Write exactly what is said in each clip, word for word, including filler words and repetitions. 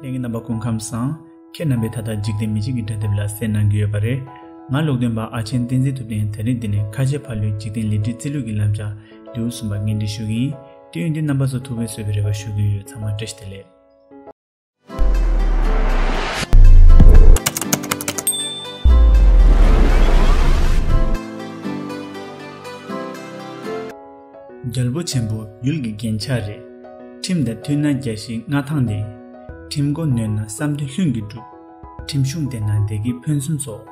ལྷན་རྒྱས་རྣམ་པ་སྐུ་ཁམས་བཟང་། ཁྱེད་རྣམ་པས་ད་ལྟ་འཇིག་རྟེན་མི་ཆོས་ཀྱི་སྒྲ་དེབ་ལ་གསན་གནང་གི་ཡོད་པ་རེད། ང་ལུང་སྟོན་པ་ཨ་ཆེན་བསྟན་འཛིན་ཐུབ་བསྟན། ད་རིང་འདི་ནས་ཁ་ཆེ་ཕ་ལོའི་འཇིག་རྟེན་ལས་འབྲས་རྩིས་ལུགས་ཀྱི་བསླབ་བྱ་ལེའུ་གསུམ་པ་སྙན་སྒྲོན་ཞུ་གི་ཡིན། དུས་ཡུན་འདི་རྣམ་པ་ཚོ་ཐུགས་ཕན་གསོས་པའི་རེ་བ་ཞུ་གི་ཡོད། ཚང་མ་བཀྲ་ཤིས་བདེ་ལེགས། རྒྱལ་པོ་ཆེན་པོ་ཡུལ་གྱི་རྒྱན་ཆ་རེད། ཁྲིམས་དང་མཐུན་ན་རྒྱལ་སྲིད་མངའ་ཐང་ལྡན། ཁྲིམས་མགོ་ནོན་ན་བསམ་དོན་ལྷུན་གྱིས་འགྲུབ། ཁྲིམས་གཞུང་ལྡན་ན་བདེ་སྐྱིད་ཕུན་སུམ་ཚོགས།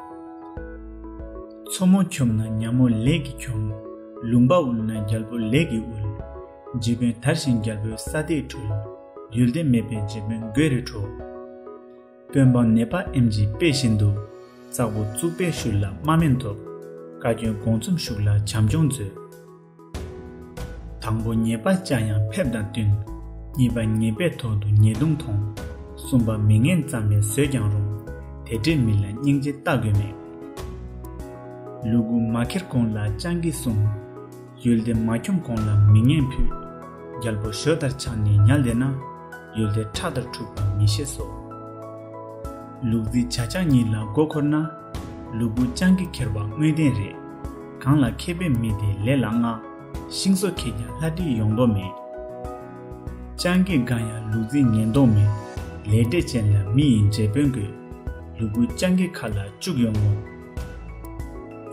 མཚོ་མོ་འཁྱོམ་ན་ཉ་མོ་ལས་ཀྱིས་འཁྱོམ། ལུང་པ་དབུལ་ན་རྒྱལ་པོ་ལས་ཀྱིས་དབུལ། རྗེ་དཔོན་དར་ཞིང་རྒྱལ་པོའི་ས་སྟེགས་འཁྲུལ། ཡུལ་སྡེ་མེད་པའི་རྗེ་དཔོན་དགོད་རེ་ཁྲོ། དཔོན་འབངས་ནད་པ་ཨེམ་ཆིའི་དཔེ་བཞིན་དུ། བཙག་འབུ་བཙུགས་པས་ཤུལ་ལ་དམག་དམན་ཐོབ། བཀའ་བཀྱོན་དགོངས་རྫོགས་ཤུགས་ལ་བྱམས་སྐྱོང་མཛོད། དང་པོ་ཉེས་པ་བྱ་ཡང་ཕེབས་དང་བསྟུན། གཉིས་པ་ཉེས་པའི་ཐོག་ཏུ་ཉེས་རྡུང་ཐོངས། གསུམ་པ་མི་ངན་རྩ་མེད་བཟོས་ཀྱང་རུང་། དེ་འདྲའི་མི་ལ་སྙིང་རྗེ་ལྟ་དགོས་མེད། ལུ་གུ་མ་ཁྱེར་གོང་ལ་སྤྱང་ཀི་གསུམ། ཡུལ་སྡེ་མ་འཁྱོམ་གོང་ལ་མི་ངན་ཕུད། རྒྱལ་པོ་ཞོ་ལྟར་ཆགས་ནས་ཉལ་བསྡད་ན། ཡུལ་སྡེ་ཁྲག་ལྟར་འཁྲུག་པ་མི་ཤེས་སོ། ལུག་རྫི་བྱ་སྤྱང་གཉིས་ལ་མགོ་འཁོར་ན། ལུ་གུ་སྤྱང་ཀི་ཁྱེར་བ་དངོས་བདེན་རེད། གང་ལ་མཁས་པའི་མི་དེ་ལས་ལ་མངའ། ཤིང་བཟོ་མཁས་ཀྱང་ལྷ་འདྲེ་ཡོང་མདོག་མེད། སྤྱང་ཀི་དགའ་ཡང་ལུག་རྫི་ཉན་མདོག་མེད། ལས་འབྲས་ཅན་ལ་མི་ཡི་འབྲས་སྤུན་དགོས། ལུ་གུ་སྤྱང་ཀི་ཁ་ལ་བཅུག་ཡོང་ངོ་།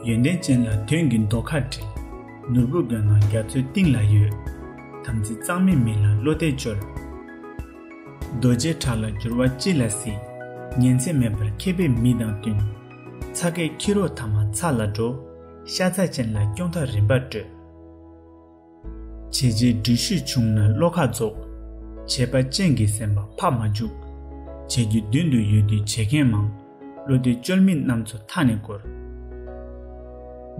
ཡོན་ཏན་ཅན་ལ་དོན་གྱི་མདོ་ཁ་འདྲིལ། ནོར་བུ་དགོས་ན་རྒྱ་མཚོའི་གཏིང་ལ་ཡོད། དམ་ཚིག་གཙང་མའི་མི་ལ་བློ་གཏད་བཅོལ། རྡོ་རྗེ་བྲག་ལ་འགྱུར་བ་ཅི་ལ་སྲིད། ཉིན་མཚན་མེད་པར་མཁས་པའི་མི་དང་བསྟུན། ཚ་གས་ཁྱི་རོ་ཐ་མ་ཚ་ལ་འགྲོ། ཤ་ཚ་ཅན་ལ་སྐྱོང་ཐག་རིམ་པར་སྤྲོད། བྱས་རྗེས་འགྲུལ་བཞུད་བྱུང་ན་བློ་ཁ་རྫོགས། བྱས་པ་ཅན་གྱི་སེམས་པ་ཕར་མ་འཇུག། བྱེད་རྒྱུ་མདུན་དུ་ཡོད་དུས་བྱེད་མཁན་མང་། བློ་གཏད་བཅོལ་མི་རྣམས་ཚོ་མཐའ་ནས་བསྐོར།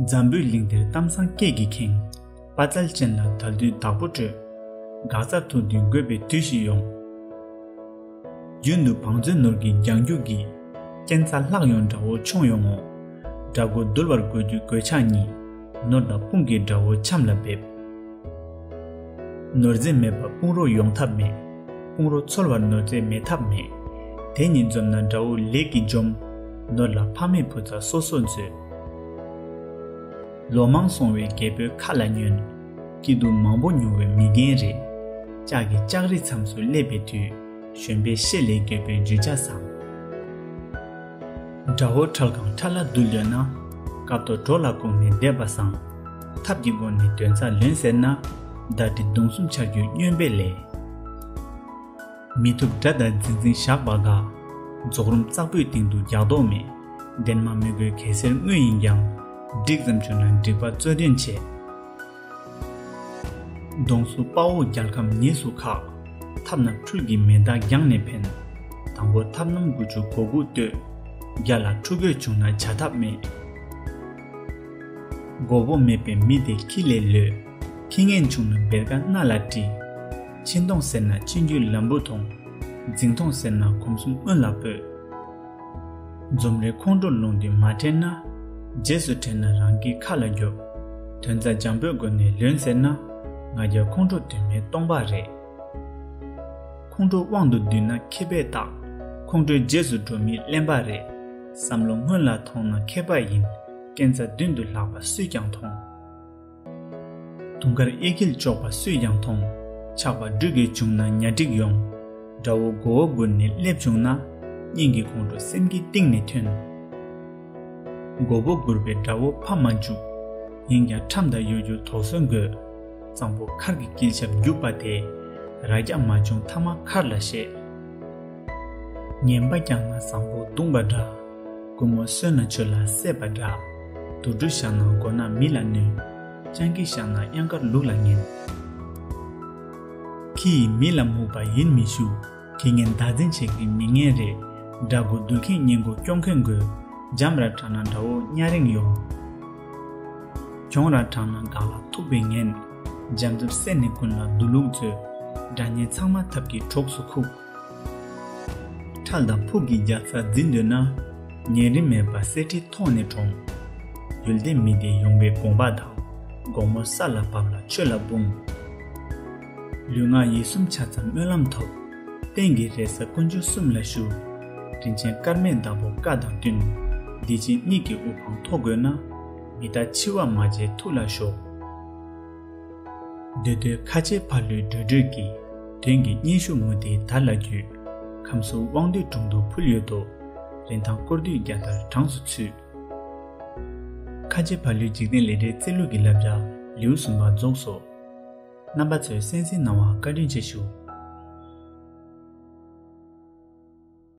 འཛམ་བུའི་གླིང་འདིར་གཏམ་བཟང་སྐད་ཀྱིས་ཁེངས། དཔའ་རྩལ་ཅན་ལ་ད་དུས་བདག་པོ་སྤྲོད། འགག་རྩ་ཐུག་དུས་འགོད་པའི་དུས་ཤིག་ཡོང་། རྒྱུན་དུ་བང་མཛོད་ནོར་གྱིས་རྒྱང་རྒྱུག་གིས། རྐྱེན་རྩ་ལྷག་ཡོང་དགྲ་བོ་མཆོང་ཡོང་ངོ་། དགྲ་མགོ་འདུལ་བར་དགོས་རྒྱུ་གོད་ཆག་གཉིས། ནོར་དང་དཔུང་གིས་དགྲ་བོ་འཆམ་ལ་འབེབས། ནོར་རྫས་མེད་པར་དཔུང་རོགས་ཡོང་ཐབས་མེད། དཔུང་རོགས་འཚོལ་བར་ནོར་རྫས་མེད་ཐབས་མེད། དེ་གཉིས་འཛོམས་ན་དགྲ་བོ་ལས་ཀྱིས་འཇོམས། ནོར་ལ་ཕ་མེས་བུ་ཚ་སོ་སོ་མཛོད། ལོ་མང་སོང་བའི་རྒད་པོའི་ཁ་ལ་ཉོན། སྐྱིད་སྡུག་མང་པོ་མྱོང་བའི་མི་རྒན་རེད། ལྕགས་ཀྱི་ལྕགས་རི་མཚམས་སུ་སླེབས་པའི་དུས། གཞོན་པའི་བཤེས་ལས་རྒད་པོའི་རྒྱུ་ཆ་བཟང་། དགྲ་བོ་ཁྲལ་གང་ཁྲ་ལ་འདུལ་འདོད་ན། སྐབས་ཐོག་གྲོགས་ལ་དགོངས་ནས་བསྡད་པ་བཟང་། ཐབས་ཀྱི་སྒོ་ནས་དོན་རྩ་ལོན་ཟེར་ན། ཟླ་སྒྲིལ་མདུང་གསུམ་ཆག་རྒྱུ་སྨྱོན་པའི་ལས། མི་ཐུབ་དགྲ་དང་འཛིང་འཛིང་བཞག་པ་དགའ། རྫོགས་རུམ་བཙག་པོའི་སྟེང་དུ་རྒྱག་མདོག་མེད། འདན་མ་མི་དགོས་གེ་སར་དངོས་ཡིན་ཀྱང་། འགྲིག་ཙམ་བྱུང་ན་འགྲིག་པ་རྩོད་དོན་ཆེ། གདོང་སུ་དཔའ་བོ་རྒྱལ་ཁམས་ཉེས་སུ་ཁག། ཐབས་རྣམས་འཕྲུལ་གྱི་མེ་མདའ་རྒྱང་ནས་འཕེན། དང་པོ་ཐབས་ལམ་དགུ་བཅུ་གོ་དགུ་ལྟོས། རྒྱ་ལ་འཁྲུག་རྒོལ་བྱུང་ན་བྱ་ཐབས་མེད། མགོ་བོ་མེད་པའི་མི་དེ་ཁྱི་ལས་ལོད། ཁྱི་ངན་བྱུང་ན་བེར་ཀ་སྣ་ལ་དཀྲི། ཕྱིན་གཏོང་ཟེར་ན་ཕྱིན་རྒྱུའི་ལམ་བུ་མཐོང་། འཛིང་གཏོང་ཟེར་ན་གོམ་གསུམ་སྔོན་ལ་སྤོས། འཛོམས་རེ་ཁོང་ཁྲོ་ལངས་དུས་མ་དྲན་ན། རྗེས་སུ་དྲན་ན་རང་གི་ཁ་ལ་རྒྱོབ། དོན་རྩ་འཇམ་པོའི་སྒོ་ནས་ལོན་ཟེར་ན། ང་རྒྱལ་ཁོང་ཁྲོ་དོན་མེད་སྟོང་པ་རེད། ཁོང་ཁྲོ་དབང་དུ་བསྡུས་ན་མཁས་པས་བརྟག། ཁོང་ཁྲོའི་རྗེས་སུ་འགྲོ་མི་གླེན་པ་རེད། བསམ་བློ་སྔོན་ལ་ཐོངས་ན་མཁས་པ་ཡིན། རྐྱེན་རྩ་མདུན་དུ་ལྷག་པ་སུས་ཀྱང་མཐོང་། དུང་དཀར་གཡས་འཁྱིལ་གཅོག་པ་སུས་ཀྱང་མཐོང་། ཆགས་པ་སྦྲུལ་གྱིས་བྱུང་ན་ཉ་སྒྲིག་ཡོང་། དགྲ་བོ་མགོ་བོ་སྒུར་ནས་སླེབས་བྱུང་ན། སྙིང་གི་ཁོང་ཁྲོ་སེམས་ཀྱི་གཏིང་ནས་ཐོན། མགོ་བོ་སྒུར་པའི་དགྲ་བོ་ཕམ་མ་བཅུག། ཡིན་ཀྱང་ཁྲམ་དང་གཡོ་སྒྱུ་དོགས་ཟོན་དགོས། གཙང་པོ་མཁར་གྱི་དཀྱིལ་ཆབ་རྒྱུག་པ་དེ། རྭ་རྒྱ་མ་བྱུང་ཐ་མ་མཁར་ལ་བཤད། ངན་པ་བསྐྱངས་ན་བཟང་པོ་བརྡུངས་པ་འདྲ། རྐུན་མོ་གསོད་ན་ཆུ་ལ་བསྲེགས་པ་འདྲ། དུག་སྦྲུལ་བཞག་ན་མགོ་ནག་མི་ལ་གནོད། སྤྱང་ཀི་བཞག་ན་གཡང་དཀར་ལུག་ལ་ངན། ཁྱི་ཡིས་མི་ལ་མུག་པ་ཡིན་མི་ཞུ། ཁྱི་ངན་བདག་འཛིན་བྱེད་ཀྱི་མི་ངན་རེད། དགྲ་མགོ་འདུལ་མཁན་གཉེན་མགོ་སྐྱོང་མཁན་དགོས། འཇམ་ར་དྲགས་ན་དགྲ་བོ་གཉའ་རེངས་ཡོང་། གྱོང་ར་དྲགས་ན་འགག་ལ་ཐུག་པའི་ངན། འཇམ་རྩུབ་བསད་ནས་ཀུན་ལ་དུག་ལུག་མཛོད། དགྲ་གཉེན་ཚང་མ་ཐབས་ཀྱི་གྲོགས་སུ་ཁུག། ཁྲལ་དང་ཕུགས་ཀྱི་རྒྱགས་ཚ་འཛིན་འདོད་ན། ཉེ་རིང་མེད་པར་གསེར་ཁྲིའི་ཐོག་ནས་དྲོངས། ཡུལ་སྡེ་མི་སྡེ་ཡོང་བའི་དགོངས་པ་དང་། དགོང་མོ་ས་ལ་བབས་ལ་ཆོས་ལ་འབུངས། ལུས་ངག་ཡིད་གསུམ་ཆ་ཙམ་སྨོན་ལམ་ཐོབ། རྟེན་གྱི་རེ་ས་དཀོན་མཆོག་གསུམ་ལ་ཞུ། དྲིན་ཆེན་ཀརྨའི་བདག་པོ་བཀའ་དང་བསྟུན། བདེ་ཆེན་གཉིས་ཀྱི་དབུ་འཕང་མཐོ་དགོས་ན། མི་རྟག་འཆི་བ་མ་བྱེད་ཐུགས་ལ་ཞོག། འདོད་འདོད་ཁ་ཆེ་ཕ་ལུས་འགྲོས་འགྲོས་ཀྱིས། དོན་གྱི་སྙན་ཞུ་མུ་སྟེགས་དར་ལ་བརྒྱུས། ཁམས་གསུམ་དབང་འདུས་དྲུང་དུ་ཕུལ་ཡོད་དོ། རིན་ཐང་དཀོར་བདུད་རྒྱ་དར་གྲངས་སུ་ཚུད། ཁ་ཆེ་ཕ་ལུས་འཇིག་རྟེན་ལས་འབྲས་རྩེ་ལུགས་ཀྱི་བསླབ་བྱ་ལེའུ་གསུམ་པ་རྫོགས་སོ། རྣམ་པ་ཚོས་གསན་གཟིགས་གནང་བར་བཀའ་དྲིན་ཆེ་ཞུ།